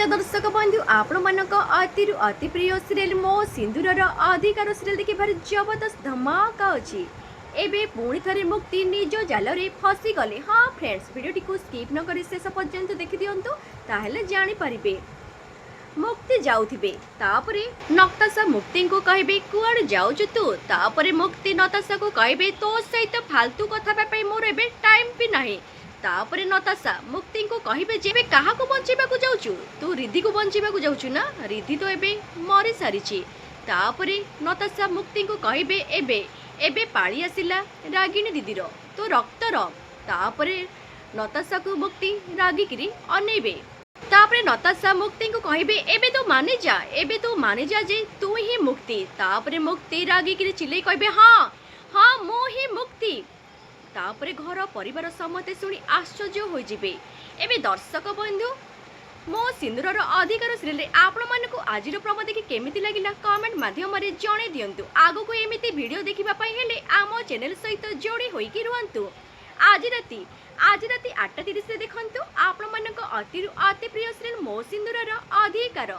ନମସ୍କାର ଦର୍ଶକ ବନ୍ଧୁ, ଆପଣମାନଙ୍କ ଅତିରୁ ଅତି ପ୍ରିୟ ସିରିଏଲ ମୋ ସିନ୍ଦୁରର ଅଧିକାର ସିରିଏଲ ଦେଖି ଭାରି ଜବରଦସ୍ତ ଧମାକା ଅଛି। ଏବେ ପୁଣି ଥରେ ମୁକ୍ତି ନିଜ ଜାଲରେ ଫସିଗଲେ। ହଁ ଫ୍ରେଣ୍ଡସ୍, ଭିଡ଼ିଓଟିକୁ ସ୍କିପ୍ ନ କରି ଶେଷ ପର୍ଯ୍ୟନ୍ତ ଦେଖିଦିଅନ୍ତୁ, ତାହେଲେ ଜାଣିପାରିବେ। ମୁକ୍ତି ଯାଉଥିବେ, ତାପରେ ନତାଶା ମୁକ୍ତିଙ୍କୁ କହିବେ, "କୁଆଡ଼େ ଯାଉଛୁ ତୁ?" ତାପରେ ମୁକ୍ତି ନତାଶାକୁ କହିବେ, "ତୋ ସହିତ ଫାଲତୁ କଥା ହେବା ପାଇଁ ମୋର ଏବେ ଟାଇମ୍ ବି ନାହିଁ।" ତାପରେ ନତାଶା ମୁକ୍ତିଙ୍କୁ କହିବେ ଯେ, "ଏବେ କାହାକୁ ବଞ୍ଚେଇବାକୁ ଯାଉଛୁ ତୁ? ରିଧିକୁ ବଞ୍ଚେଇବାକୁ ଯାଉଛୁ ନା? ରିଧି ତ ଏବେ ମରିସାରିଛି।" ତାପରେ ନତାଶା ମୁକ୍ତିଙ୍କୁ କହିବେ, "ଏବେ ଏବେ ପାଳି ଆସିଲା ରାଗିଣୀ ଦିଦିର, ତୋ ରକ୍ତର।" ତାପରେ ନତାଶାକୁ ମୁକ୍ତି ରାଗିକିରି ଅନେଇବେ। ତାପରେ ନତାଶା ମୁକ୍ତିଙ୍କୁ କହିବେ, "ଏବେ ତୁ ମାନିଯା, ଏବେ ତୁ ମାନିଯା ଯେ ତୁ ହିଁ ମୁକ୍ତି।" ତାପରେ ମୁକ୍ତି ରାଗିକିରି ଚିଲେଇ କହିବେ, "ହଁ ହଁ, ମୁଁ ହିଁ ମୁକ୍ତି।" ତାପରେ ଘର ପରିବାର ସମସ୍ତେ ଶୁଣି ଆଶ୍ଚର୍ଯ୍ୟ ହୋଇଯିବେ। ଏବେ ଦର୍ଶକ ବନ୍ଧୁ, ମୋ ସିନ୍ଦୁରର ଅଧିକାର ସିରିଏଲରେ ଆପଣମାନଙ୍କୁ ଆଜିର ପ୍ରୋମୋ ଦେଖି କେମିତି ଲାଗିଲା, କମେଣ୍ଟ ମାଧ୍ୟମରେ ଜଣେଇ ଦିଅନ୍ତୁ। ଆଗକୁ ଏମିତି ଭିଡ଼ିଓ ଦେଖିବା ପାଇଁ ହେଲେ ଆମ ଚ୍ୟାନେଲ ସହିତ ଯୋଡ଼ି ହୋଇକି ରୁହନ୍ତୁ। ଆଜି ରାତି 8:30ରେ ଦେଖନ୍ତୁ ଆପଣମାନଙ୍କ ଅତିରୁ ଅତି ପ୍ରିୟ ସିରିଏଲ ମୋ ସିନ୍ଦୁରର ଅଧିକାର।